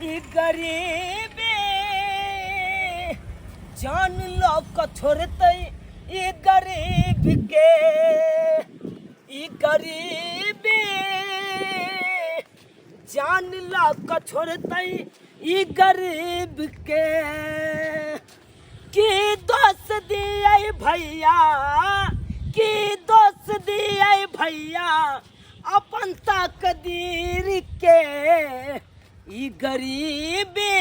ई गरीबी जान लऽ कऽ छोड़तै ई गरीब के ई गरीबी जान लऽ कऽ छोड़तै ई गरीब के की दोष दियै भैया की दोष दियै भैया अपन तकदीर के ई गरीबी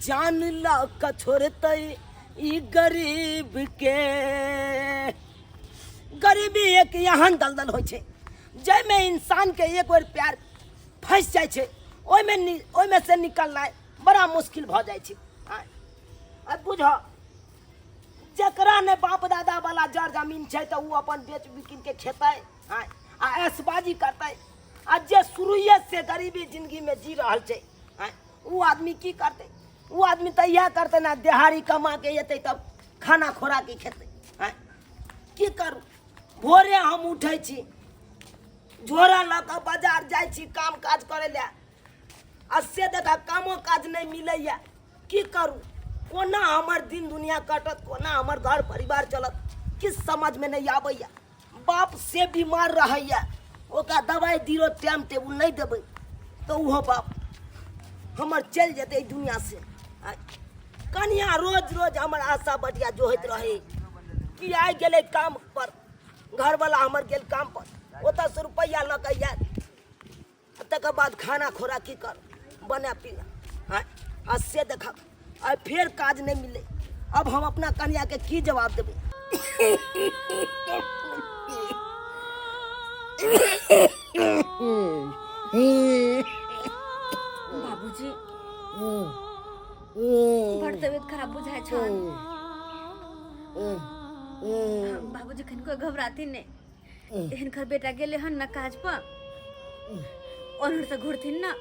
जान लऽ कऽ छोड़तै ई गरीब के गरीबी एक एहन दलदल होइ छै जाहिमे इंसानके एक बेर प्यार फँसि जाइ छै ओहिमे ओहिमे से निकलनाइ बड़ा मुश्किल भऽ जाइ छै आइ बुझऽ जकरा ने बाप दादा वाला जर जमीन छै तऽ ओ अपन बेच बिकिन के खेतै आँय आ ऐशबाजी करतै आ जे शुरुए से गरीबी जिंदगी में जी रहल छै आँय ओ आदमी की करतै ओ आदमी तऽ इएह करतै ने देहाड़ी कमा के एतै तब खाना खोराकी खेतै आँय की करू भोरे हम उठै छी झोरा लऽ कऽ बाजार जाइ छी काम काज करै लए आ से देखा कामो काज नहि मिलैए की करू कोना हमर दिन दुनिया कटत कोना हमर घर परिवार चलत किछु समझमे नहि आबैए बाप से बीमार रहैए ओकरा दवाइ दियौ टाइम टेबुल नहि देबै तऽ ओहो बाप हमर चलि जेतै एहि दुनियासँ आ कनिया रोज रोज हमर आशा बटिया जोहैत रहै कि आइ गेलै काम पर घरवला हमर गेल काम पर ओतऽसँ रुपैआ लऽ कऽ आयल तकर बाद खाना खोराक की कर बना पीना आँय आ से देखब आइ फेर काज नहि मिललै अब हम अपना कनियाके की जवाब देबै। बाबूजी बड़ तबियत खराब बुझाइ छल। बाबूजी कनिको घबराथिन नहि। हिनकर बेटा गेले हन ना काज पर ओनहर से घुरथिन ना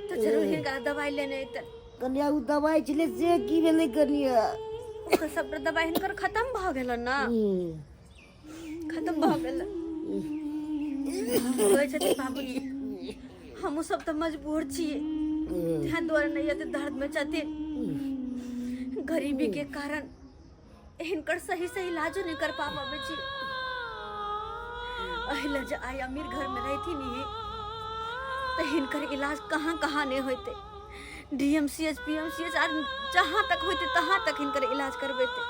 तो जरूर हिनका दवाई लेने अयतन। कनिया उ दवाई छलै से की भेलै कनिया? ओकर सबटा दवाई हिनकर खत्म भऽ गेलन ना, खत्म भऽ गेल। कहै छथिन बाबूजी हमहूँ सब तऽ मजबूर छियै, तें दुआरे नहि एते दर्द में छथिन। गरीबी के कारण हिनकर सही से इलाजो नहीं कर पाबै छी। एहि जे आइ अमीर घर में रहथिन ही तऽ हिनकर इलाज कहाँ कहाँ नहीं होते, D M C H P M C H R जहाँ तक होते तहाँ तक हिनकर इलाज करबेते।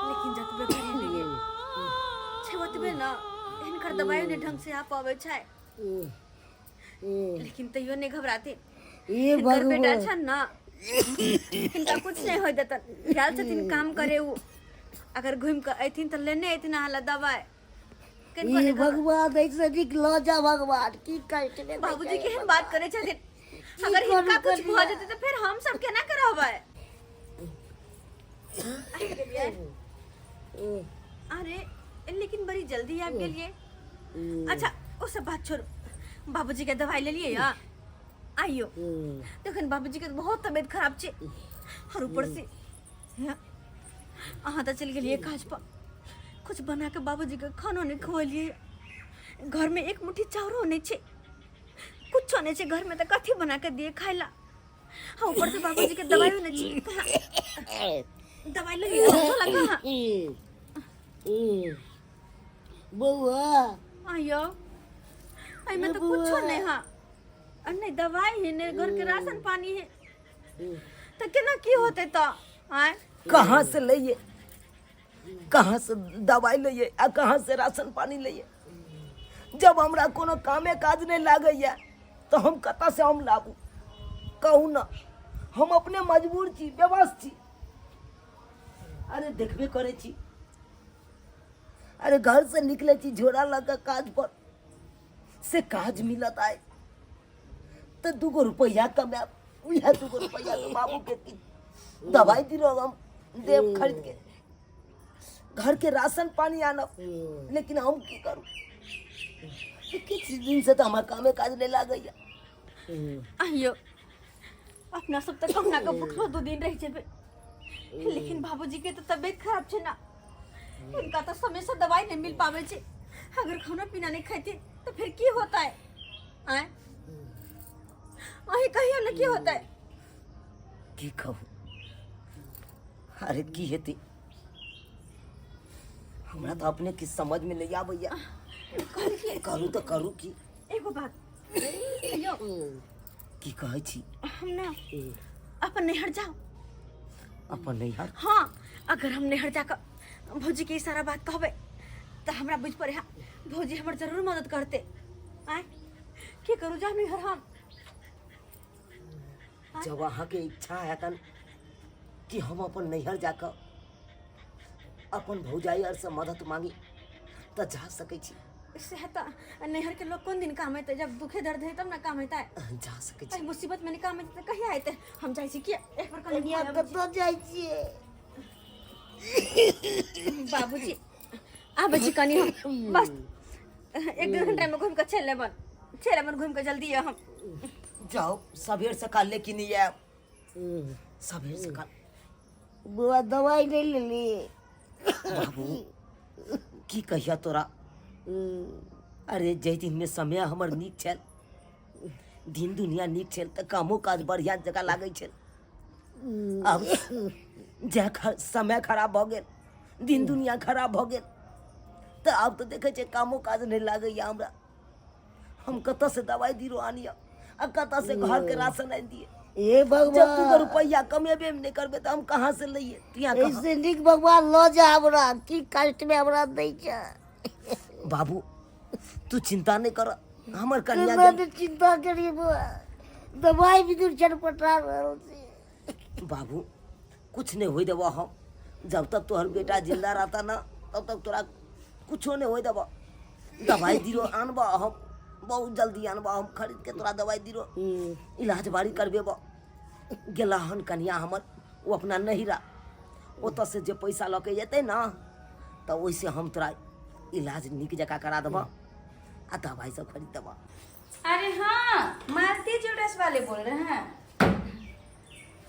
लेकिन जतबे गरीबी छै ओतबे ना हिनकर दवाइयो नहीं ढंग से आ पाबै छै। लेकिन तैयो नहीं घबराते ये हिनकर बेटा भगवान छन ना, हिनका कुछ नहीं होय देतन। गेल छथिन काम करे, उ अगर घूम के अयथिन तऽ लेने अयथिन अहाँ ला दवाई। कनिको ये नहि घबरा- भगवान ऐसे निक लऽ जा भगवान की कष्ट में बाबूजी केहन बात करे छथिन, अगर करू हिनका कुछ कनिया? भऽ जेतै तऽ फेर हम सब केना के रहबै? आबि गेलियै? अरे लेकिन बड़ी जल्दी आबि गेलियै। अच्छा ओ सब बात छोड़ू, बाबूजी के दवाई लेलियै या आइयो? तखन बाबूजी के बहुत तबियत खराब छै और ऊपर से हैं, अहाँ तऽ चलि गेलियै काज पर, कुछ बना के बाबूजी के खानो नहि खुएलियै। घर में एक मुट्ठी चाउरो नहि छै, कुछो नहि छै घर में, तऽ कथी बना के दियै खाय ला? हाँ ऊपर से बाबूजी के दवाई नहि छै। कहाँ दवाई लेलियै? झोला कहाँ? बौआ आइयो एहिमे तऽ कुछो नहि है, आ नहि दवाई है नहि घर के राशन पानी है, तऽ केना की होतै तऽ आँय? कहाँ से लइए, कहाँ से दवाई लइए आ कहाँ से राशन पानी लइए? जब हमरा कोनो कामे काज नहि लागैया तऽ हम कतऽ से हम लाबू कहू ना? हम अपने मजबूर छी, बेबस छी। अरे देखबे करै छी, अरे घर से निकले छी झोरा लऽ कऽ काज पर से काज मिलत आइ तऽ दूगो रुपैआ कमायब, उएह दूगो रुपैआ से बाबू के की दवाई दिलो हम देब खरीद के, घर के राशन पानी आनब। लेकिन हम की करू? किछु दिन से तऽ हमरा कामे काज नहि लागैया। आइयो अपना सब तऽ कहुना कऽ भुखलो 2 दिन रहि जेबै, लेकिन बाबूजी के तऽ तबियत खराब छै ना, हिनका तऽ समय से दवाई नहीं मिल पावे छै। अगर खाना पीना नहीं खेथिन तो फिर की होता है? आय अहीं कहियो ने की होतै। की कहू, अरे की हेतै, हमरा तऽ अपने किछु समझमे नहि आबैया। करू तऽ करू की? एगो बात यौ। की कहै छी? हम ना अपन नैहर जाउ। अपन नैहर? हाँ, अगर हम नैहर जाकऽ भौजी के ई सारा बात कहबै तऽ हमरा बुझि पड़े है भौजी हमर जरूर मदद करते। आँय, की करू, जाउ नैहर हम? जब अहाँके इच्छा हेतन कि हम अपन नैहर जाकऽ अपन भौजाई आरसँ मदद मांगी तऽ जा सकै छी। सएह तऽ, नैहरके लोक कोन दिन काम एतै? जब दुखे दर्द है तब ना काम एतै। जा सकै छी। एहि मुसीबत में काम एतै तऽ कहिया एतै? हम जाइ छी कि एक बार कनि कनिया, घुमि आबै छी। कतऽ जाइ छियै? बाबूजी, आबै छी कनि हम, बस एक दू घंटा में घूमि कऽ चलि एबन, चलि एबन घूमि कऽ जल्दी हम। जाउ, सबेर सकाल लेकिन आयब सबेर सकाल। बौआ, दवाइ नहि लेली? बाबू, की कहिया तोरा, अरे जाहि दिनमे समय हमर नीक छल, दिन दुनिया नीक छल, तऽ कामो काज बढ़िआँ जकाँ लागै छल। आब जे समय खराब भऽ गेल, दिन दुनिया खराब भऽ गेल, तऽ आब तऽ देखै छियै कामो काज नहि लागैए हमरा। हम कतऽसँ दवाइ बीरो आनियऽ आ कतऽसँ घरके राशन आनि दियै? हे जब तू भगवान, रुपैआ कमेबे नहि करबै तऽ हम कहाँ से लैयै? तू यहाँ कहाँ? ऐसे नीक भगवान लऽ जा हमरा, की कष्टमे हमरा दै छै। बाबू, तू चिंता नहि कर, हमर कन्या केना गेल। ने चिंता करी बौआ, दवाइ भी दूर छटपटा रहल छै। बाबू, कुछ नहीं होई देबो हम। जब तक तोहर बेटा जिंदा रहता ना, तब तक तोरा कुछो नहीं होई देबो। दवाई दिरो आनबो हम, बहुत जल्दी आनबो हम खरीद के तोरा दवाई दिरो, इलाज बारी करबेबो। गेला हन कन्या हमर ओ अपना नहिरा, ओतऽ से जे पैसा लऽ के एतै ना तऽ ओहिसे हम तोरा इलाज नीक जकाँ करा देबो आ दवाई सब खरीद देबो। अरे हाँ, मालती ज्वेलर्स वाले बोल रहे हैं।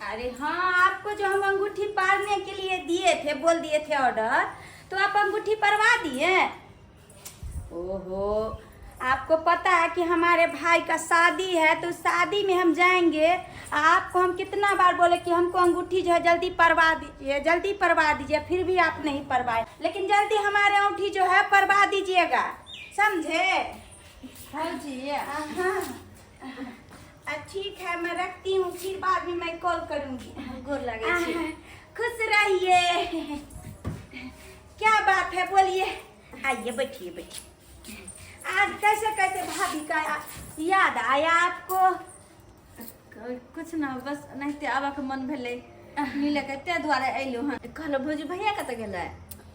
अरे हाँ, आपको जो हम अंगूठी पारने के लिए दिए थे, बोल दिए थे ऑर्डर, तो आप अंगूठी परवा दिए? ओहो, आपको पता है कि हमारे भाई का शादी है, तो शादी में हम जाएंगे। आपको हम कितना बार बोले कि हमको अंगूठी जो है जल्दी परवा दीजिए, जल्दी परवा दीजिए, फिर भी आप नहीं परवाए। लेकिन जल्दी हमारे अंगूठी जो है परवा दीजिएगा, समझे? भौजी। हाँ, ठीक है, मैं रखती हूँ, फिर बाद में मैं कॉल करूँगी। गोर लागै छी। खुश रहिए। क्या बात है, बोलिए, आइए, बैठिए बैठिए। आज कैसे कैसे भाभी का याद आया आपको? कुछ ना, बस एनाहिते आबऽके मन भेलै मिलके, ताहि दुआरे अयलहुँ हँ। कहलहुँ भौजी, भैया कतऽ गेलै?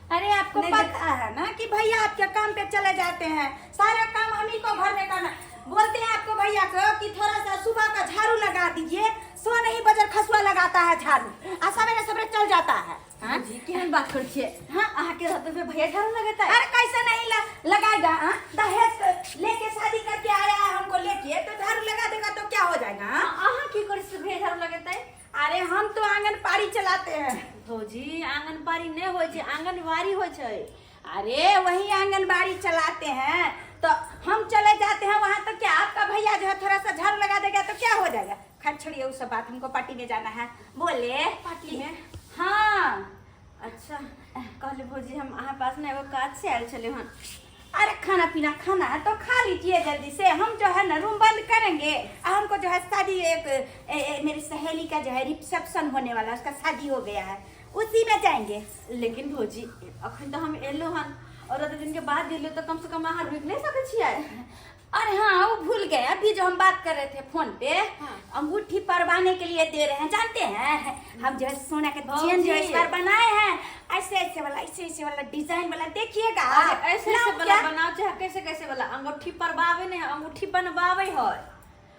अरे आपको नहीं। पता है ना कि भैया आपके काम पे चले जाते हैं, सारा काम हम ही को घर में करना। बोलते हैं आपको भैया को कि थोड़ा सा सुबह का झाड़ू लगा दीजिए, सो नहीं बजर खसुआ लगाता है झाड़ू आ सवेरे सवेरे चल जाता है। हाँ? जी, केहन बात करै छियै? हाँ? अहाँके रहते हुए भैया झाड़ू लगेतै? अरे कैसे नहीं लगाएगा? हाँ? दहेज लेके शादी करके आया है हमको लेके, तो झाड़ू लगा देगा तो क्या हो जाएगा? हाँ? अहाँ की करै छियै भैया झाड़ू लगेतै? अरे हम तो आंगन पारी चलाते हैं। भौजी, आंगनबाड़ी नहि होइ छै, आंगनबाड़ी होइ छै। अरे वही आंगनबाड़ी चलाते हैं, तो हम चले जाते हैं वहाँ, तो क्या आपका भैया जो है थोड़ा सा झाड़ू लगा देगा तो क्या हो जाएगा? खैर छोड़िए वो सब बात, हमको पार्टी में जाना है। बोले। पार्टी में? हाँ। अच्छा, कहले भौजी, हम अहाँ पास ने एगो काज से आयल छलै हन। अरे खाना पीना खाना है तो खा लीजिए जल्दी से, हम जो है ना रूम बंद करेंगे और हमको जो है शादी एक ए, ए, मेरी सहेली का जो है रिसेप्शन होने वाला है, उसका शादी हो गया है, उसी में जाएंगे। लेकिन भौजी, अखन तऽ हम एलहुँ हन और एते दिन के बाद एलहुँ, तऽ कम से कम अहाँ रुकि नहि सकै छियै? अरे हाँ, वो भूल गए, अभी जो हम बात कर रहे थे फोन पे। हाँ। अंगूठी परवाने के लिए दे रहे हैं, जानते हैं, हम जो है सोना के चेन जो है इस भौजी। बार बनाए हैं, ऐसे ऐसे वाला, ऐसे ऐसे वाला डिजाइन वाला, देखिएगा अरे आप। ऐसे ऐसे लाऊं वाला क्या? बनाओ चाहे कैसे कैसे वाला, अंगूठी परबावे नहीं है, अंगूठी बनवावे है।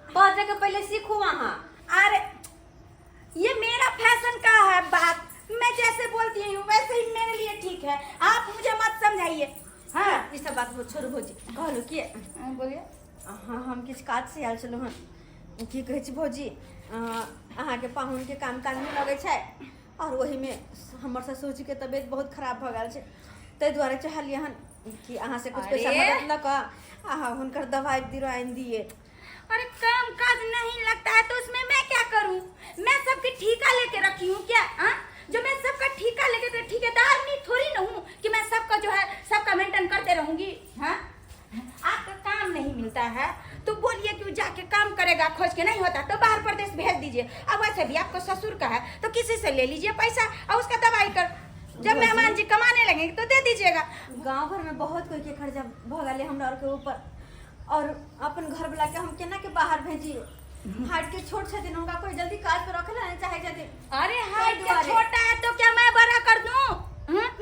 बाजे के पहले सीखू अहाँ। अरे ये मेरा फैशन का है बात, मैं जैसे बोलती हूँ वैसे ही मेरे लिए ठीक है, आप मुझे मत समझाइए। हाँ। ई सब बात छोड़ू भौजी, कहलहुँ कि बोलिए। हाँ, हम किछु काज से आयल छलहुँ हन। की कहै छी भौजी, अहाँके पाहुनके काम काज नहि लगै छै और ओहिमे हमर ससुरजीके तबियत बहुत खराब भऽ गेल छै, ताहि दुआरे चाहलियै हन कि अहाँसँ कुछ पैसा अरे। मदद लऽ कऽ अहाँ हुनकर दवाइ बीरो आनि दियै। अरे काम काज नहीं लगता है। कीजिएगा खोज के, नहीं होता तो बाहर प्रदेश भेज दीजिए। अब वैसे भी आपको ससुर का है तो किसी से ले लीजिए पैसा और उसका दवाई कर, जब मेहमान जी कमाने लगेंगे तो दे दीजिएगा। गांव घर में बहुत कोई के खर्चा भऽ गेलै हमरा आरके ऊपर, और अपन घर वाला के हम केना के बाहर भेजिए? हाइट के छोट छथिन, हुनका कोई जल्दी काज पर रखे नहीं चाहे छथिन। अरे हाइट के दुआरे। छोटा है तो क्या मैं बड़ा कर दूं?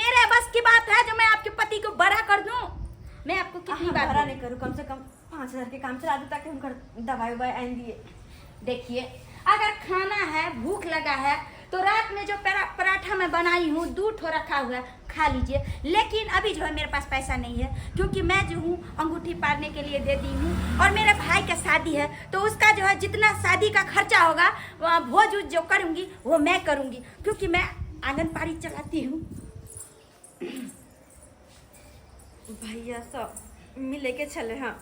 मेरे बस की बात है जो मैं आपके पति को बड़ा कर दूं? मैं आपको कितनी अहाँ बार बड़ा बोलूं? नहीं करू, कम से कम 5000 के काम चला दू ताकि हुनकर दवाई उवाई आनि दिए। देखिए अगर खाना है, भूख लगा है तो रात में जो पराठा मैं बनाई हूँ 2 ठो रखा हुआ है, खा लीजिए। लेकिन अभी जो है मेरे पास पैसा नहीं है, क्योंकि मैं जो हूँ अंगूठी पारने के लिए दे दी हूँ, और मेरे भाई का शादी है तो उसका जो है जितना शादी का खर्चा होगा वह भोज उज जो करूँगी वो मैं करूँगी, क्योंकि मैं आंगनबाड़ी चलाती हूँ। भैया सब मिले के छले। हाँ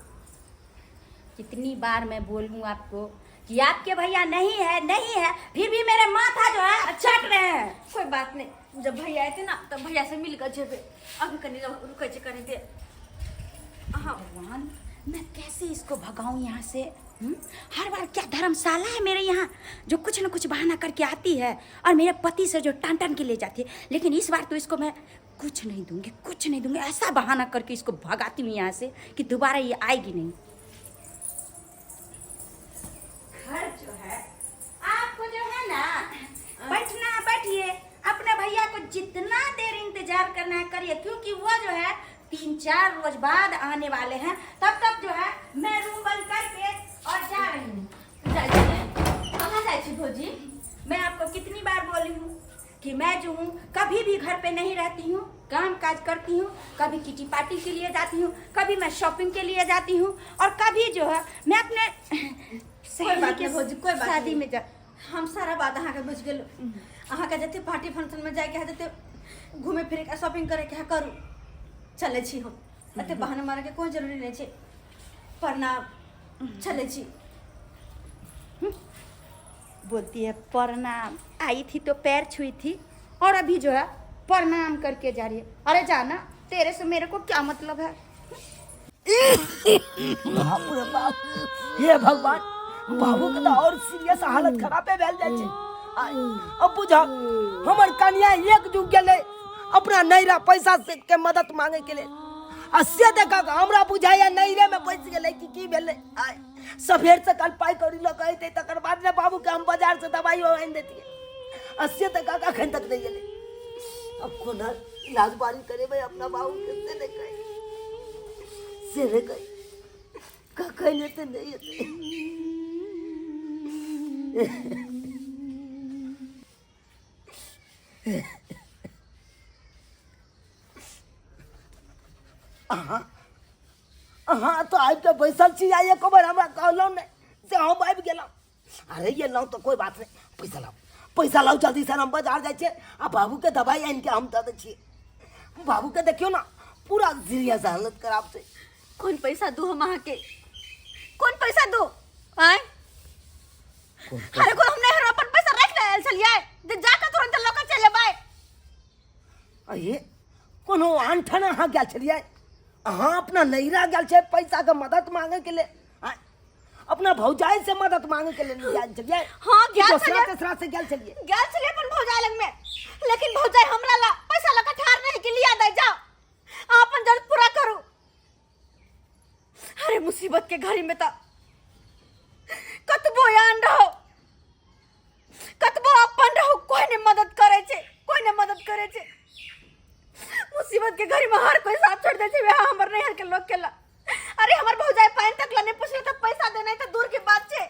कितनी बार मैं बोलूँ आपको कि आपके भैया नहीं है, नहीं है, फिर भी मेरे माथा जो है चट रहे हैं। कोई बात नहीं, जब भैया आए थे ना तब भैया से मिल कर जेबे, अभी कनी रुकै छै कनी देर। हाँ भगवान, मैं कैसे इसको भगाऊं यहाँ से? हर बार क्या धर्मशाला है मेरे यहाँ जो कुछ न कुछ बहाना करके आती है और मेरे पति से जो टान टान के ले जाती है, लेकिन इस बार तो इसको मैं कुछ नहीं दूंगी, कुछ नहीं दूंगी। ऐसा बहाना करके इसको भगाती हूँ यहाँ से कि दोबारा ये आएगी नहीं। घर जो है आपको जो है ना बैठना है बैठिए, अपने भैया को जितना देर इंतजार करना है करिए, क्योंकि वो जो है 3-4 रोज बाद आने वाले हैं। तब तक जो है मैं रूम बंद करके और जा रही हूँ। जाइ छी। कहाँ जाइ छी भौजी? मैं आपको कितनी बार बोली हूँ कि मैं जो हूँ कभी भी घर पे नहीं रहती हूँ, काम काज करती हूँ, कभी किटी पार्टी के लिए जाती हूँ, कभी मैं शॉपिंग के लिए जाती हूँ, और कभी जो है मैं अपने सहेली बात के नहीं भौजी, कोई बात शादी नहीं। में जा। हम सारा बात अहाँके बुझि गेलहुँ। अहाँके जते पार्टी फंक्शन में जाइके है, जते घूमे फिरे के शॉपिंग करे के है करू, चलै छी हम, एते बहाना मारे के कोई जरूरी नहीं छै। प्रणाम, चलै छी। बोलती है प्रणाम, आई थी तो पैर छुई थी और अभी जो है प्रणाम करके जा रही है। अरे जाना, तेरे से मेरे को क्या मतलब है? बाप रे बाप, हे भगवान, बाबू के तऽ और सीरियस हालत खराबे भेल जाइ छै। अब बुझ हमर कनिया एक जुग गेलै अपना नैरा पैसा से के मदद मांगे के लेल, आ से देखक हमरा बुझाइया नैरे में बचि गेलै कि की भेलै। आय सफेर से कल पाइ कौड़ी लऽ कऽ अयतै तकर बाद ने बाबू के हम बाजार से दवाइयो आनि देतियै, आ से देखक अखन तक नहि गेलै। अब कोना इलाज बारी करेबै अपना बाबू के से नहि कही, से नहि कही, कखन हेतै नहि हेतै। अहाँ तऽ आबि कऽ बैसल छी आ एको बेर हमरा कहलहुँ नहि से हम आबि गेलहुँ। अरे ये लाउ तऽ कोइ बात नहि, पैसा लाउ, पैसा लाउ जल्दी से, हम बाजार जाइ छियै आ बाबूके दवाइ आनि कऽ हम दऽ दै छियै। बाबूके देखियौ ने पूरा सीरियस हालत खराब छै। कोन पैसा दू हम अहाँके? कोन पैसा दू? आँय अरे कोन हम नहीं अपन पैसा रख ले आयल छलियै जे जाके तुरंत लऽ कऽ चलि एबै। अरे कोनो आनठान अहाँ गेल छलियै? अहाँ अपना नैहरा गेल छै पैसाके मदद मांगेके लेल, आँय? अपना भौजाई से मदद मांगे के लेल गेल छलियै? हाँ, कि गेल दोसरा छलियै। तेसरा से गेल छलियै? गेल छलियै अपन भौजाई लग में, लेकिन भौजाई हमरा ला पैसा लऽ कऽ ठाढ़ नहीं कि लिया दे, जाओ अहाँ अपन जरूरत पूरा करू। अरे मुसीबत के घड़ी में तो कतबो आन रहो कतबो अपन रहो, कोई नहीं मदद करे छे, कोई नहीं मदद करे छे। मुसीबत के घड़ी में हर कोई साथ छोड़ दे छे, वह हमर नैहर के लोग के ला। अरे हमर भौजाई पानि तक ला नहीं पूछले तो पैसा देना तो दूर के बात छे,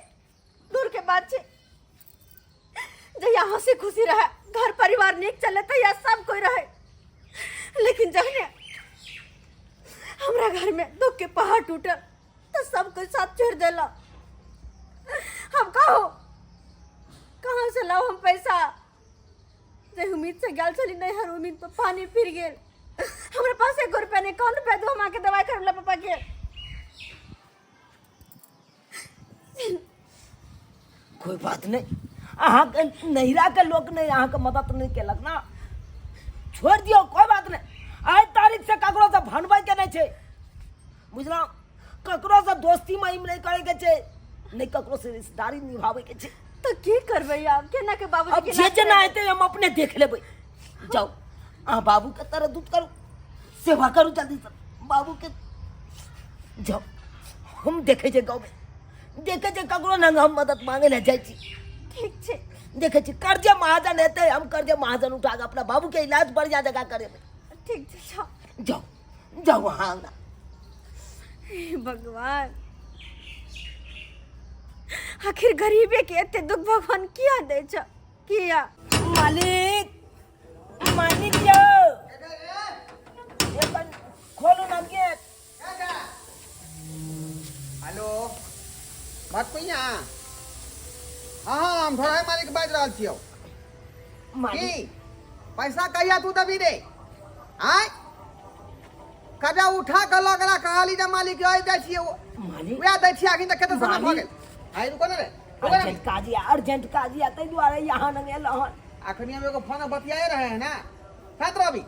दूर के बात छे। जहिया हंसी खुशी रहे, घर परिवार नीक चले, तहिया सब कोई रहे, लेकिन जखने हमरा घर में दुख के पहाड़ टूटल तो सब कोई साथ छोड़ देला। हम कहो कहाँ से लाओ हम पैसा? जे उम्मीद से गेल छली नैहर, उम्मीद पर पानी फिर गेल। हमरा पास एको रुपया नहीं, कौन रुपया दू हम आके दवाई करबला पापा के? कोई बात नहीं, अहाँके नैहराके लोक नहि अहाँके मदद नहि केलक ना, छोड़ि दियौ, कोई बात नहीं। आइ तारीख से ककरो से भनबैके नहि छै, बुझलहुँ? ककरो से दोस्ती महिम नहि करैके छै, नहि ककरो से रिश्तेदारी निभाबै के छै। तऽ की करबै आब, केना के बाबूजी अब के जे इलाज जेना करेबै? हेतै हम अपने देख लेबै। जाउ अहाँ बाबू के तरद्दुत करू, सेवा करू जल्दी से बाबू के। जाउ, हम देखै छै गाँवमे, देखै छै ककरो नंग हम मदद मांगे लए जाइ छी। ठीक छै। देखै छी कर्जे महाजन हेतै, हम कर्जे महाजन उठा कऽ अपना बाबू के इलाज बढ़िया जगह करेबै। ठीक छै, जाउ। जाउ जाउ अहाँ अंगना। हे भगवान, आखिर गरीबे के एते दुख भगवान किया दै छ, किया? मालिक, मालिक यौ, अपन खोलू ना गेट। हेलो, बात कोइया? हाँ हाँ, हम थोड़ा मालिक बाजि रहल छियौ। की मालिक, पैसा कहिया तू देबी रे? आय कर्जा उठा के लऽ गेला, कहली जे मालिक आइ दै छियै, मालिक वएह दै छियै, अखन तक कते समय भऽ गेल। आइ रुको ने रे, रुको ने। अर्जेंट काज या, अर्जेंट काज या, ताहि दुआरे यहाँ नहि एलहुँ हन। अखनी हम एगो फोन बतियाए रहे हैं ना, साथ रवि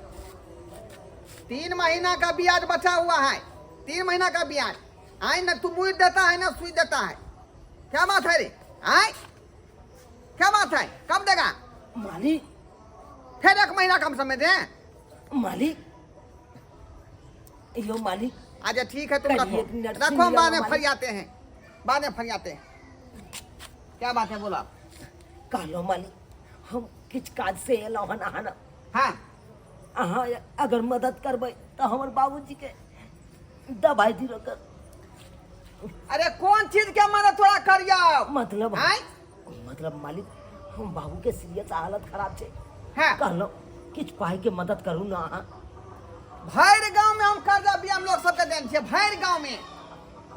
3 महीना का ब्याज बचा हुआ है, 3 महीना का ब्याज आए ना तू मुड़ देता है ना सुई देता है। क्या बात है रे? आए क्या बात है, कब देगा? मालिक, फिर 1 महीना कम समय दे। मालिक यो मालिक। अच्छा ठीक है, तुम करिए रखो एक मिनट, रखो, सुन हम लिया बाद में मालिक। फरियाते हैं, बाद में फरियाते हैं। क्या बात है बोला। कहलो मालिक, हम किछु काज से एलहुँ हन अहाँ। हाँ। अहाँ अगर मदद करबै तऽ हमर बाबूजी के दबाई दिलो कर। अरे कौन चीज के मदद थोड़ा करियो? मतलब आय? मतलब मालिक, हम बाबू के सीरियस हालत खराब छै। हाँ। कहलो किछु पाई के मदद करू ना अहाँ। भरि गांव में हम कर्जा बिया हम लोग सबके देन छियै भरि गांव में,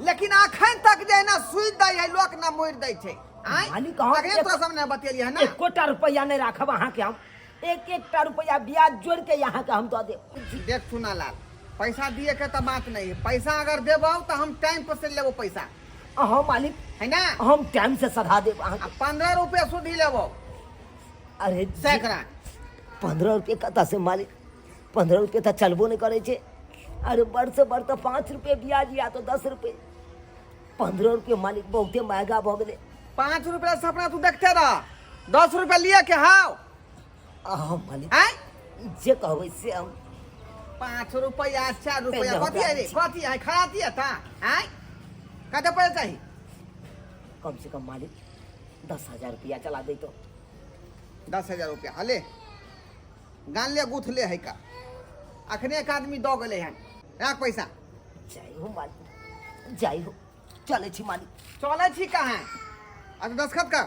लेकिन अखन तक जे है ना सुइ दै है लोक ना मोड़ दै छै। आय? मालिक, अहाँ अखन तोरा सामने बतेलियै है ना। एकोटा रुपया नहीं राखब अहाँ के, हम एक एकटा रुपया ब्याज जोड़ के यहाँ के हम दऽ देब। देख सुना लाल, पैसा दिए के तो बात नहीं है, पैसा अगर देबो तो हम टाइम पर से लेबो पैसा। अहाँ मालिक है ना, हम टाइम से सधा देब अहाँ। 15 रुपया सूदी लेबो। अरे सैकड़ा 15 रुपये कतऽ से मालिक? 15 रुपये तऽ चलबो नहि करै छै। अरे बड़ से बड़ तऽ 5 रुपये ब्याज या तो 10 रुपये, 15 रुपये मालिक बहुते महगा भऽ गेलै। 5 रुपया सपना तू देखते रह, 10 रुपया लिए के हाव। अहाँ मालिक आय जे कहबै से हम। 5 रुपया 4 रुपया पहिले कथी है रे? हमरा कथी है खराती है ता? आय कते पैसा चाही? कम से कम मालिक 10,000 रुपया चला दैतो। 10,000 रुपया हले गान ले गुथ ले है का, अखने एक आदमी दऽ गेलै हन, राख पैसा। जाइ हो मालिक, जाइ हो, चलै छी मालिक। चलै छी कहाँ? अच्छा दस्तखत कर,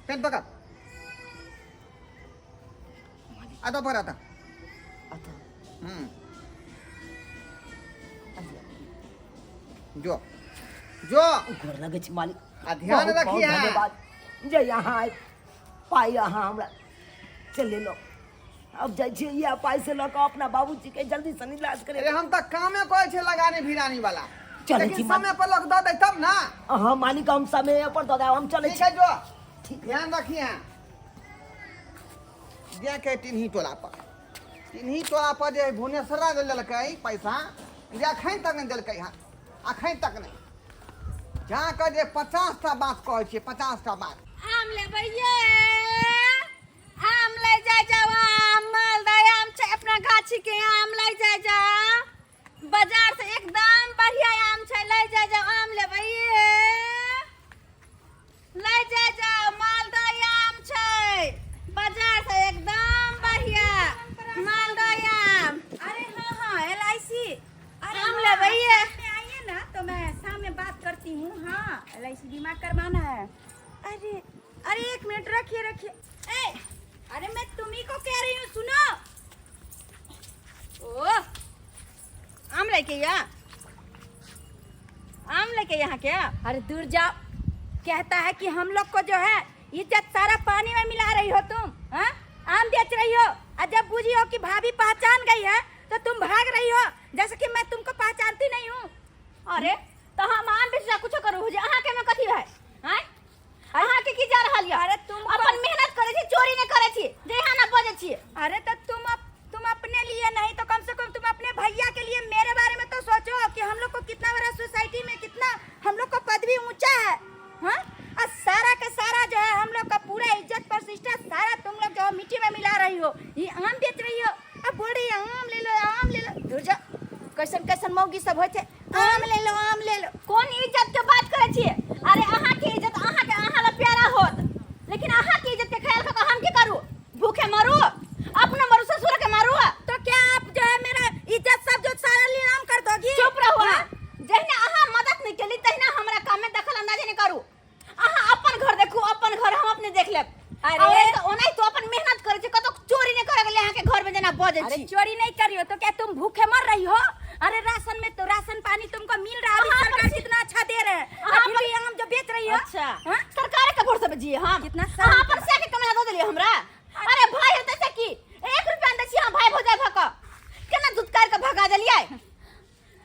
पेन पकड़, आता पर आता। अतः जो जो गोर लगै छी मालिक। आ ध्यान बहुत- बहुत रखिहे। धन्यवाद जे यहाँ आबि पाइ अहाँ हमरा चलेलहुँ। अब जाइ छी इएह पाइ से लऽ कऽ अपना बाबूजी के जल्दी से इलाज करे। अरे हम तऽ कामे करै छियै लगानी भिरानी वाला, चलै लेकिन छी मालिक। समय पर लोग दऽ दै तब ना। अहाँ मालिक हम समय पर दऽ देब, हम चलै ठीक छी। है जो, ठीक। ध्यान रखिहे। जे के टिन्ही टोला पर, टिन्ही टोला पर जे भुवनेश्वरा जे लेलकै पैसा, जे अखन तक नहि देलकै हन, अखन तक नहि। जा कऽ जे 50टा बात कहै छियै, 50टा बात। आम लेबै ये, आम लै जाय जाओ, आम मालदह आम छै अपना गाछी के, आम लै जाय जाओ, बाजार से एकदम बढ़िया आम छै, लै जाय जाओ, आम लेबै ये, लै जाय जाओ, मालदह आम छै बाजार से एकदम बढ़िया मालदह आम। अरे हाँ हाँ, LIC। अरे आम हाँ, लेबै ये। शाम में आइए ना तो मैं शाम में बात करती हूँ। हाँ LIC बीमा करवाना है। अरे अरे 1 मिनट रखिए रखिए। ए अरे मैं तुम्ही को कह रही हूँ, सुनो। ओ आम लेके या, आम लेके यहाँ क्या? अरे दूर जाओ, कहता है कि हम लोग को जो है इज्जत सारा पानी में मिला रही हो तुम। हाँ आम बेच रही हो, और जब बुझी हो कि भाभी पहचान गई है तो तुम भाग रही हो जैसे कि मैं तुमको पहचानती नहीं हूँ। अरे तो हम आम बेच कुछ करू हो जे अहाँ के में कथी है? हैं अहाँ के की जा रहल या? अरे तुम अपन मेहनत करे छी, चोरी नहीं करे छी, जे यहाँ ना बजे छी। अरे तो तुम अपने लिए नहीं तो कम से कम तुम अपने भैया के लिए मेरे बारे में तो सोचो कि हम लोग को कितना बड़ा सोसाइटी में कितना हम लोग को पदवी अरे। अरे तो ओनाही तो अपन मेहनत करै छै, कतौ चोरी नहि करे गेलै अहाँके घर में जेना बजै अरे छी। चोरी नहीं कर रही हो तो क्या तुम भूखे मर रही हो? अरे राशन में तो राशन पानी तुमको मिल रहा है, अभी अहाँ सरकार पर- कितना अच्छा दे रहे हैं, अहाँ और फिर भी आम जो बेच रही हो। अच्छा, हाँ? सरकार के भरोसे पे जिए हम? कितना अहाँ शर्म अपन से के कमा दऽ देलियै हमरा। अरे भाई हेतै से की एक रुपया दै छी अहाँ भाई भौजाइ भऽ कऽ केना दुत्कार के भगा देलियै?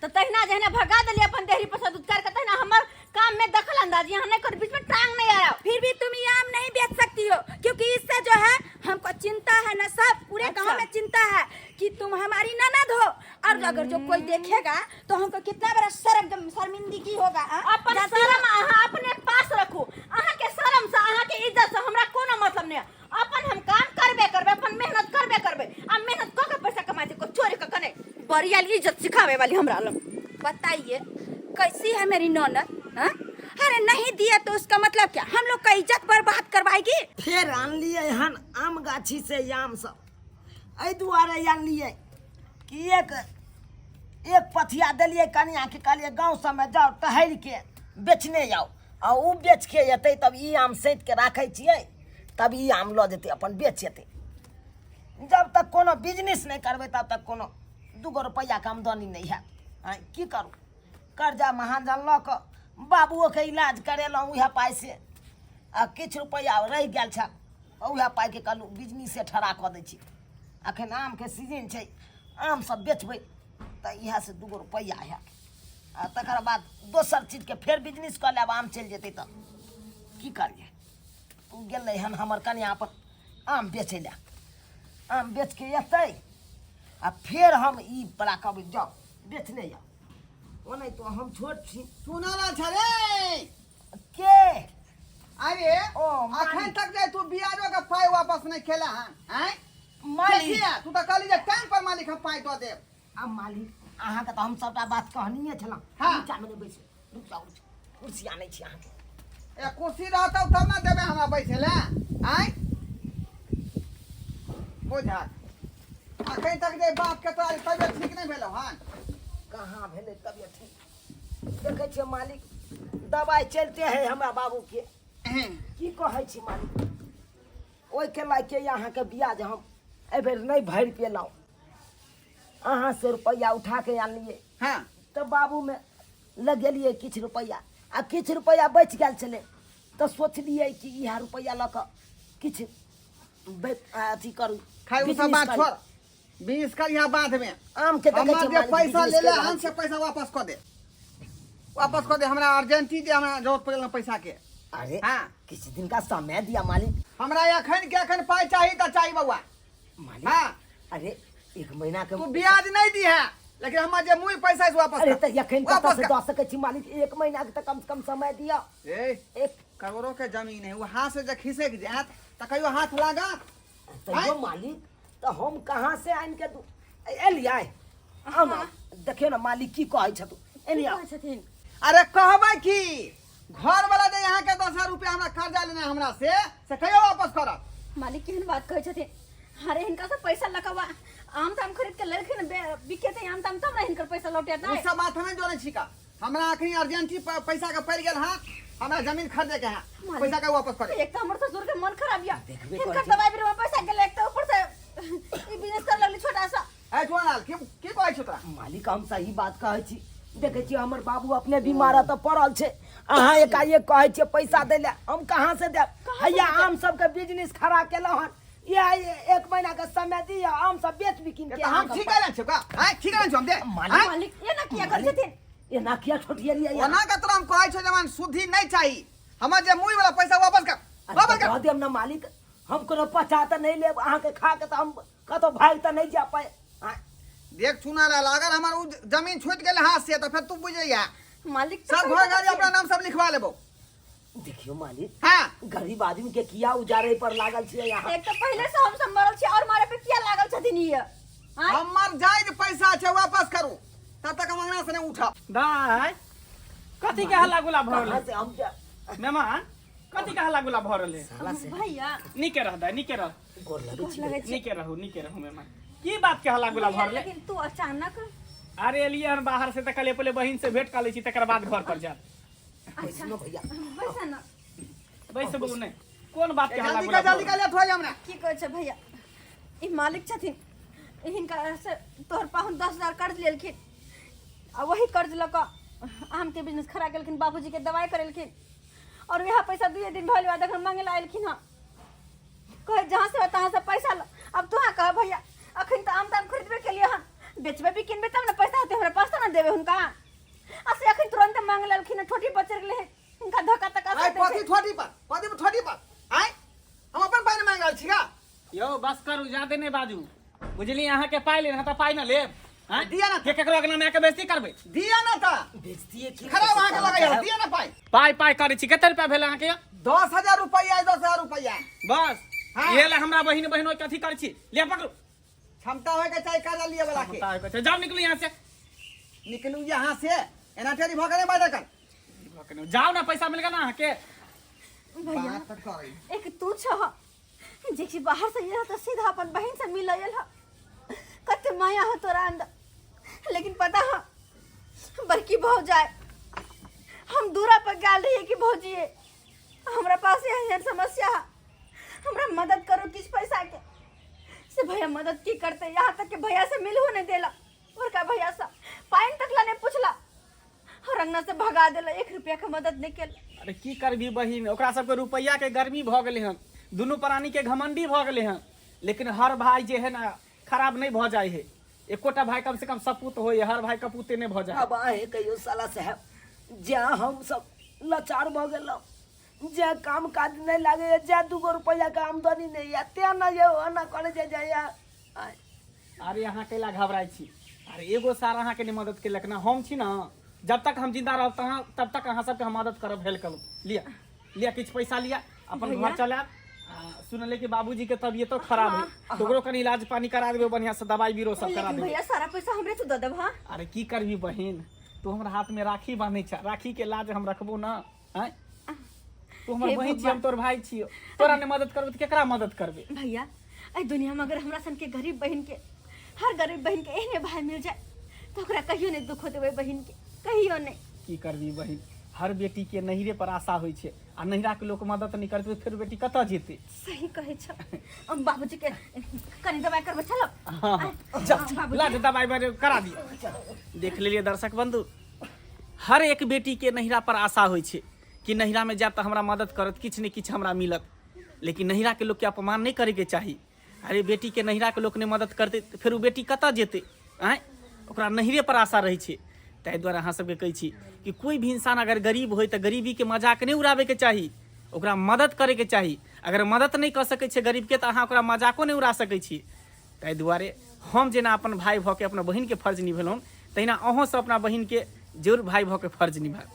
तऽ तहिना जहिना भगा देलियै अपन देहरी पर से दुत्कार के, तहिना हमर काम में दखल अंदाजी अहाँ नहि करू, बीच में टांग नहीं आया। फिर भी तुम ये आम नहीं बेच सकती हो, क्योंकि इससे जो है हमको चिंता है ना, सब पूरे अच्छा। गांव में चिंता है कि तुम हमारी ननद हो, और अगर जो कोई देखेगा तो हमको कितना बड़ा शर्म शर्मिंदगी होगा, हाँ? अपन जाती हो? शर्म अहाँ अपने पास रखू। अहाँ के शर्म से, अहाँ के इज्जत से हमरा कोनो मतलब नहीं है। अपन हम काम करबे करबे, अपन मेहनत करबे करबे, आ मेहनत कऽ के पैसा कमाइ छै, कोई चोरी कऽ के नहि। बढ़िया इज्जत सिखावे वाली हमरा लग। बताइए कैसी है मेरी ननद, हाँ? अरे नहीं दिया तो उसका मतलब क्या हम लोग का इज्जत बर्बाद करवाएगी? फेर आनलियै हन आम गाछी से आम सब, एहि दुआरे आनलियै कि एक एक पथिया देलियै कनियाके, कहलियै गाँव सबमे जाउ टहलि के बेचने आउ, आ ओ बेच के एतै तब ई आम सैंत के राखै छियै, तब ई आम लऽ जेतै अपन बेच एतै। जब तक कोनो बिजनेस नहि करबै तब तक कोनो दूगो रुपैआके आमदनी नहि हैत। आँय, की करू? कर्जा महाजन लऽ कऽ बाबुओके इलाज करेलहुँ उएह पाइसँ, आ किछु रुपैआ रहि गेल छल, उएह पाइके कहलहुँ बिजनेसे ठड़ा कऽ दै छी। अखन आमके सीजन छै, आम सब बेचबै तऽ इएहसँ दूगो रुपैआ हैत, आ तकर बाद दोसर चीजके फेर बिजनेस कऽ लेब, आम चलि जेतै तऽ। की करियै? ओ गेलै हन हमर कनियाँ अपन आम बेचै लए, आम बेचके एतै आ फेर हम ई बला कहबै जाउ बेचने जाउ। ओनाहितो तो हम छोट छी। सुनल छ रे। के? अरे ओ, मालिक। अखन तक जे तू बियाजो के पाई वापस नहीं खेला हन, हैं? मालिक। देखिए, तू तो कहली जे टाइम पर मालिक हम पाई दऽ देब। आ मालिक, अहाँके तऽ हम सबटा बात कहनिये छलहुँ। हाँ। नीचामे नहि बैसू, रुक जाउ, रुक जाउ, कुर्सी आनै छी अहाँके। ए कुर्सी रहतौ तब ना देबे हमरा बैसे ले, आँय? बुझल अखन तक जे बाप के तोरा तबियत ठीक नहीं भेलौ हन? कहाँ भेलै तबियत ठीक? देखै छियै मालिक, दबाइ चलते है हमरा बाबूके। की कहै छी मालिक, ओहिके लऽ के अहाँके ब्याज हम एहिबेर नहि भरि पेलहुँ। अहाँ से रुपैआ उठा के आनलियै। हाँ। तऽ बाबूमे लगेलियै किछु रुपैआ, आ किछु रुपैआ बचि गेल छलै, तऽ सोचलियै कि इएह रुपैआ लऽ कऽ किछु अथी करू। खाइ ओ सब बिजनेस बात करू। छोड़, बिजनेस करिहा बाद में। आमके देखै हमर छियै जे मालिक, पैसा बिजनेस लेले करि रहल हन से छी। पैसा वापस कऽ दे, वापस कऽ दे हमरा अर्जेंटी, जे हमरा जरूरत पड़ल पैसा के। अरे हाँ। किछु दिन का समय दिया मालिक। हमरा एखन के एखन पाइ चाही तऽ चाही बौआ। मालिक। हाँ। अरे एक महीना के तू ब्याज नहीं दी है, लेकिन हमर जे मूल पैसा है से वापस अरे कर। तऽ एखन कतऽ वापस से कर। दऽ सकै छी मालिक? एक महीना के तऽ कम से कम समय दिअ। ए एक करोड़ों के जमीन है, वो हाथ से जे खिसक जायत तऽ कहियो हाथ लागत? तैयो मालिक, तऽ हम कहाँ से आनि के दू? एलियै, आउ ने, देखियौ ने मालिक की कहै छथु, एनी आउ। छथिन। अरे कहबै की, घर वाला जे यहाँ के 10,000 रुपया हमरा कर्जा लेने हमरा से कहियो वापस करत? मालिक केहन बात कहै छथिन? अरे हिनका से पैसा लकवा आम ताम खरीद के लेलखिन, बिकेतै आम ताम तब ने हिनकर पैसा लौटेतै। ओ सब बात हमें जोड़े छी का, हमरा अखनी अर्जेंटी पैसा के पड़ गेल है, हमरा जमीन खरीदे के है, मालिक, पैसा के वापस करे। एक तो हमर ससुर के मन खराब या, देखबे हिनकर करै छी। दवाई बीरो में पैसा गेलै, एक तो ऊपर से ई बिजनेस कर लगली छोटा सा। ए छोड़ाल, की की कहै छौ तोरा? मालिक, हम सही बात कहै छी। देखै छियै हमर बाबू अपने बीमार तऽ पड़ल छै, अहाँ एकाएक कहै छियै पैसा दै लए, हम कहाँ से देब? हैया आम सबके बिजनेस खड़ा केलहुँ हन, इएह एक महीना के समय दिअ, आम सब बेच बिकिन के तऽ हम अहाँके ठीक रहल छियौ का? आँय, ठीक रहल छियौ हम दे। मालिक, आँय? मालिक एना किया करै छथिन? एना किया ठोठियलियै अहाँ? ओना के तोरा हम कहै छियौ जवान शुद्धि नहीं चाही, हमर जे मुई वाला पैसा वापस कर, अरे वापस तऽ कर। दऽ देब ने मालिक, हम कोनो पचा तऽ नहि लेब अहाँके, खा के तऽ हम कतौ भागि तऽ नहि जा पाए। आँय? देख चुना लाल, अगर हमर उ जमीन छूट गेल हाथ से तऽ फेर तू बुझैया। मालिक तऽ सब सही घर गाड़ी बात अपना नाम सब लिखवा लेबो। देखियौ मालिक, हाँ। गरीब आदमी के किया उजाड़े पर लागल छियै अहाँ? एक तऽ पहिले से हम सब मरल छी और मारे पे किया लागल छथिन ई? आँय? हमर जायज पैसा छै वापस करू, तब तक हम अंगना से नहीं उठब। दाय, कथी के हल्ला गुल्ला भऽ रहल कहाँ है? से हम जा मेहमान, कथी के हल्ला गुल्ला भऽ रहल है? साला से भैया। नीके रह दाय, नीके रह। गोर लगै छी। नीके रहू, नीके रहू मेहमान। की बात के हल्ला गुल्ला भऽ भैया, रहल है? लेकिन तू अचानक? अरे एलियै हन बाहर से तऽ कहलियै पहिले बहिन से भेंट कऽ लै छी, तकर बाद घर पर जायब। बैसनो भैया। बैसा ना। बैस बबू। नहि कोन बात के हल्ला जल्दी का गुल्ला जल्दी का लेट होय हमरा। की कहै छै भैया, ई मालिक छथिन, हिनका से तोहर पाहुन 10,000 कर्ज लेलखिन आ वही कर्ज लऽ कऽ आमके बिजनेस खड़ा केलखिन, बाबूजीके दवाइ करेलखिन और वएह पैसा दुए दिन भऽ बाद अखन मांगे ला एलखिन हँ। कहे जहाँ से तहाँ से पैसा लो। अब तू कह भैया, अखन तऽ आम ताम खरीदबे केलिए हन, बेचबे भी किनबे तब ने पैसा होते, हमरा पास तऽ ने देबे हुनका। आ से अखन तुरंत मांग लेलखिन हँ, ठोटी पचर गेलै हिनका, धोखा तका आय कथी ठोटी पर, कथी पर ठोटी पर? आय हम अपन पाइ ने मांगि रहल छी का? यौ बस करू, जादे नहि बाजू, बुझलियै? अहाँके पाइ लेने तऽ पाइ ने लेब। आँय? दिया ना। के केकरो अगना में आके बेइज्जती करबै? दिया ना तऽ। बेइज्जती की खराब अहाँके लगैया, दिया ना पाइ। पाइ पाइ करै छी, कते रुपया भेल अहाँके? 10,000 रुपैआ, 10,000 रुपैआ। बस? हाँ। इहे ला हमरा बहिन बहिनो के अथी करै छी? ले पकड़ू। क्षमता होय के चाही कर्जा लिए वाला के। क्षमता होइके छै। जाउ, निकलू यहाँ से। निकलू यहाँ से, एना टेरी भऽ गेलै बाजऽ कर। जाउ ना, पैसा मिल गेल ना अहाँके। भैया बात तऽ करै। एक तू छह जे कि बाहर से आयल तऽ सीधा अपन बहिन से मिल आयल ह, कते माया हो तोरा अंदर। लेकिन पता है बड़की भौजाई, हम दूरा पर गेल रहिए कि भौजी हमरा पास एहन समस्या है, हमरा मदद करो किछु पैसा के। से भैया मदद की करते, यहाँ तक कि भैया से मिलहो नहीं देला, बड़का भैया से पानि तक ला नहीं पूछला और अंगना से भगा देला, 1 रुपया के मदद नहीं केला। अरे की करबी बहिन, ओकरा सबके रुपैआ के गर्मी भऽ गेलै हन, दुनू प्राणी के घमंडी भऽ गेलै हन। लेकिन हर भाई जे है ना खराब नहीं भऽ जाइ है, एकोटा भाई कम से कम सपूत होय, हर भाई कपूते नहीं भऽ जाए। अब अहें कहियो साला साहब, जा हम सब लाचार भऽ गेलहुँ, जे काम काज नहीं लागे, जे 2 रुपया के आमदनी नहीं है, ते ना ये ना करे जे जाइए। अरे अहाँ कैला घबराइ छी? अरे एगो सार अहाँके नहि मदद केलक ना, हम छी ना, जब तक हम जिंदा रहब तहाँ तब तक अहाँ सबके हम मदद करब, हेल्प करब। लिअ लिअ, किछु पैसा लिअ, अपन घर चलायब। आ, सुनलियै कि बाबूजी के तबियतो खराब है, तऽ ओकरो कनि इलाज पानी करा देबै, बढ़िया से दवाई बीरो सब करा लेकिन देबै। भैया सारा पैसा हमरे तू दऽ देब? हाँ। अरे की करबी बहिन, तू हमरा हाथ में राखी बांधै छ, राखी के लाज हम रखबो ना? आँय, तू हमर हे बहिन छी, हम तोर भाई छियो, तोरा नहि मदद करबै तऽ केकरा मदद करबै? भैया एहि दुनिया में अगर हमरा सन के गरीब बहिन के, हर गरीब बहिन के एहने भाई मिल जाए तो ओकरा कहियो नहीं दुख देबै बहिन के, कहियो नहीं। की करबी बहिन, हर बेटी के नैहरे पर आशा होइ छै आ नैहरा के लोक मदद नहि करतै तऽ फेर बेटी कतऽ जेतै? सही कहै छ। हम बाबूजी के कनि दवाइ करबै, चलो। हाँ, जा ला दे दवाई बारे करा दिए। देख लेलिए दर्शक बंधु, हर एक बेटी के नैहरा पर आशा होइ छै कि नैहरा में जायब तऽ हमरा मदद करत, किछु ने किछु हमरा मिलत। लेकिन नैहरा के लोक के अपमान नहि करे के चाही। अरे बेटी के नैहरा के लोक नहि मदद करतै तऽ फेर ओ बेटी कतऽ जेतै? आँय, ओकरा नैहरे पर आशा रहै छै। ताहि दुआरे अहाँ सबके कहै छी कि कोइ भी इंसान अगर गरीब होय तऽ गरीबीके मजाक नहि उड़ाबैके चाही, ओकरा मदद करैके चाही। अगर मदद नहि कऽ सकै छियै गरीबके तऽ अहाँ ओकरा मजाको नहि उड़ा सकै छी। ताहि दुआरे हम जेना अपन भाय भऽ के अपना बहिनके फर्ज निभेलहुँ, तहिना अहूँ सब अपना बहिनके जरूर भाय भऽ के फर्ज निभायब।